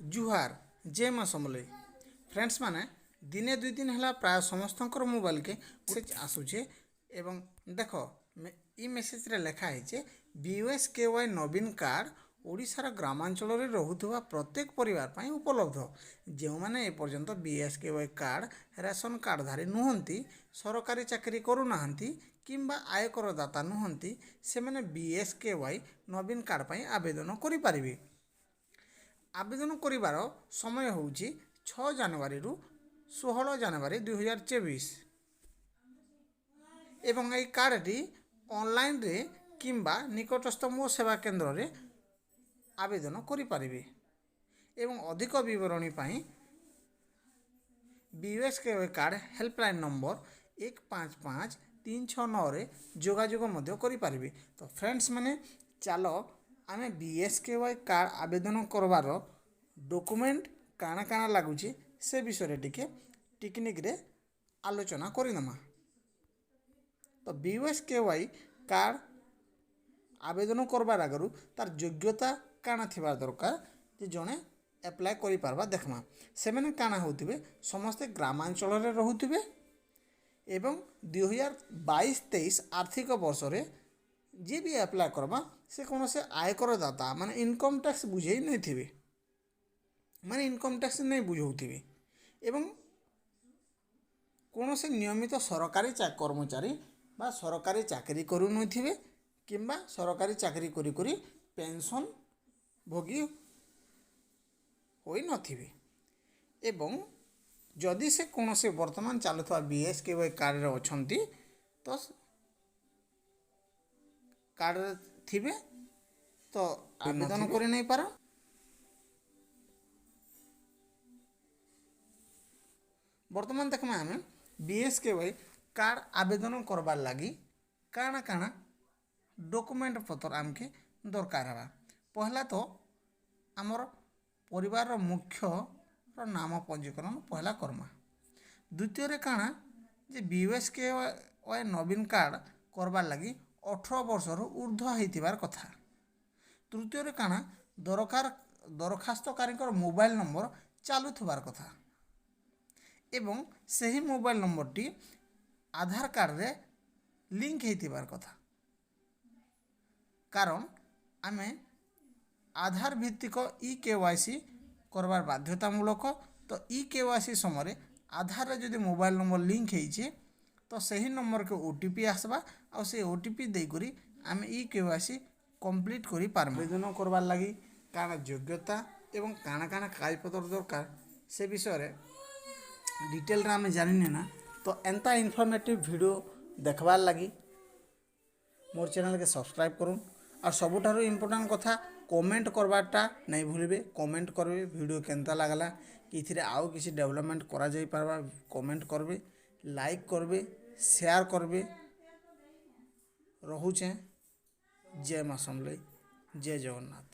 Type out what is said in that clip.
ଜୁହାର, ଜୟ ମା ସମଲେଇ। ଫ୍ରେଣ୍ଡସ୍ ମାନେ, ଦିନେ ଦୁଇ ଦିନ ହେଲା ପ୍ରାୟ ସମସ୍ତଙ୍କର ମୋବାଇଲକେ ମେସେଜ୍ ଆସୁଛେ ଏବଂ ଦେଖ, ଇ ମେସେଜରେ ଲେଖା ହେଇଛେ, ବିଏସ୍କେୱାଇ ନବୀନ କାର୍ଡ଼ ଓଡ଼ିଶାର ଗ୍ରାମାଞ୍ଚଳରେ ରହୁଥିବା ପ୍ରତ୍ୟେକ ପରିବାର ପାଇଁ ଉପଲବ୍ଧ। ଯେଉଁମାନେ ଏପର୍ଯ୍ୟନ୍ତ ବିଏସ୍କେୱାଇ କାର୍ଡ଼ ରେସନ୍ କାର୍ଡ଼ଧାରୀ ନୁହନ୍ତି, ସରକାରୀ ଚାକିରି କରୁନାହାନ୍ତି କିମ୍ବା ଆୟକରଦାତା ନୁହନ୍ତି, ସେମାନେ ବିଏସ୍କେୱାଇ ନବୀନ କାର୍ଡ଼ ପାଇଁ ଆବେଦନ କରିପାରିବେ। ଆବେଦନ କରିବାର ସମୟ ହେଉଛି 6 ଜାନୁଆରୀରୁ 16 ଜାନୁଆରୀ 2024 ଏବଂ ଏହି କାର୍ଡ଼ଟି ଅନଲାଇନରେ କିମ୍ବା ନିକଟସ୍ଥ ମୋ ସେବା କେନ୍ଦ୍ରରେ ଆବେଦନ କରିପାରିବେ ଏବଂ ଅଧିକ ବିବରଣୀ ପାଇଁ ବିଏସ୍କେୱାଇ କାର୍ଡ଼ ହେଲ୍ପଲାଇନ୍ ନମ୍ବର 155369ରେ ଯୋଗାଯୋଗ ମଧ୍ୟ କରିପାରିବେ। ତ ଫ୍ରେଣ୍ଡସ୍ ମାନେ, ଚାଲ ଆମେ ବିଏସ୍କେୱାଇ କାର୍ଡ଼ ଆବେଦନ କରବାର ଡକୁମେଣ୍ଟ କାଣା କାଣା ଲାଗୁଛି, ସେ ବିଷୟରେ ଟିକେ ଟିକିନିକିରେ ଆଲୋଚନା କରିନେମା। ତ ବିଏସ୍କେୱାଇ କାର୍ଡ଼ ଆବେଦନ କରବାର ଆଗରୁ ତାର ଯୋଗ୍ୟତା କାଣା ଥିବା ଦରକାର ଯେ ଜଣେ ଆପ୍ଲାଏ କରିପାରବା, ଦେଖ୍ମା। ସେମାନେ କାଣା ହେଉଥିବେ? ସମସ୍ତେ ଗ୍ରାମାଞ୍ଚଳରେ ରହୁଥିବେ ଏବଂ 2022-23 ଆର୍ଥିକ ବର୍ଷରେ ଯିଏ ବି ଆପ୍ଲାଏ କର୍ବା, ସେ କୌଣସି ଆୟକରଦାତା ମାନେ ଇନକମ୍ ଟ୍ୟାକ୍ସ ବୁଝେଇ ନେଇଥିବେ, ମାନେ ଇନକମ୍ ଟ୍ୟାକ୍ସ ନେଇ ବୁଝଉଥିବେ ଏବଂ କୌଣସି ନିୟମିତ ସରକାରୀ କର୍ମଚାରୀ ବା ସରକାରୀ ଚାକିରି କରୁନଥିବେ କିମ୍ବା ସରକାରୀ ଚାକିରି କରି କରି ପେନ୍ସନ୍ ଭୋଗୀ ହୋଇନଥିବେ ଏବଂ ଯଦି ସେ କୌଣସି ବର୍ତ୍ତମାନ ଚାଲୁଥିବା ବିଏସ୍କେୱାଇ କାର୍ଡ଼ରେ ଅଛନ୍ତି, ତ କାର୍ଡ଼ରେ ଥିବେ ତ ଆବେଦନ କରି ନେଇପାର। ବର୍ତ୍ତମାନ ଦେଖମା ଆମେ ବିଏସ୍କେୱାଇ କାର୍ଡ଼ ଆବେଦନ କରବାର୍ ଲାଗି କାଣା କାଣା ଡକୁମେଣ୍ଟ ପତ୍ର ଆମକେ ଦରକାର ହେବା। ପହଲା ତ ଆମର ପରିବାରର ମୁଖ୍ୟର ନାମ ପଞ୍ଜୀକରଣ ପହଲା କର୍ମା। ଦ୍ୱିତୀୟରେ କାଣା ଯେ ବିଏସ୍କେୱାଇ ନବୀନ କାର୍ଡ଼ କରବାର୍ ଲାଗି 18 ବର୍ଷରୁ ଉର୍ଦ୍ଧ୍ୱ ହେଇଥିବାର କଥା। ତୃତୀୟରେ କାଣା ଦରକାର? ଦରଖାସ୍ତକାରୀଙ୍କର ମୋବାଇଲ ନମ୍ବର ଚାଲୁଥିବାର କଥା ଏବଂ ସେହି ମୋବାଇଲ ନମ୍ବରଟି ଆଧାର କାର୍ଡ଼ରେ ଲିଙ୍କ ହେଇଥିବାର କଥା, କାରଣ ଆମେ ଆଧାର ଭିତ୍ତିକ ଇ କେୱାଇସି କରବାର ବାଧ୍ୟତାମୂଳକ। ତ ଇ କେୱାଇସି ସମୟରେ ଆଧାରରେ ଯଦି ମୋବାଇଲ ନମ୍ବର ଲିଙ୍କ ହେଇଛେ, ତ ସେହି ନମ୍ବରକେ ଓଟିପି ଆସବା ଆଉ ସେ ଓଟିପି ଦେଇକରି ଆମେ ଇ କେୱାଇସି କମ୍ପ୍ଲିଟ୍ କରିପାରମା। ଆବେଦନ କରବାର୍ ଲାଗି କାଣା ଯୋଗ୍ୟତା ଏବଂ କାଣା କାଣା କାଗଜପତ୍ର ଦରକାର, ସେ ବିଷୟରେ ଡିଟେଲରେ ଆମେ ଜାଣିନି ନା। ତ ଏନ୍ତା ଇନଫର୍ମେଟିଭ୍ ଭିଡ଼ିଓ ଦେଖବାର୍ ଲାଗି ମୋର୍ ଚ୍ୟାନେଲ୍କେ ସବସ୍କ୍ରାଇବ୍ କରୁନ୍। ଆଉ ସବୁଠାରୁ ଇମ୍ପୋର୍ଟାଣ୍ଟ କଥା, କମେଣ୍ଟ କରବାରଟା ନାଇଁ ଭୁଲିବେ। କମେଣ୍ଟ କରିବେ, ଭିଡ଼ିଓ କେନ୍ତା ଲାଗ୍ଲା କି ଏଥିରେ ଆଉ କିଛି ଡେଭଲପମେଣ୍ଟ କରାଯାଇ ପାରବା, କମେଣ୍ଟ କରିବେ, ଲାଇକ୍ କରିବେ, ସେୟାର କରିବେ। ରହୁଛେଁ। ଜୟ ମା ସମଲେଇ, ଜୟ ଜଗନ୍ନାଥ।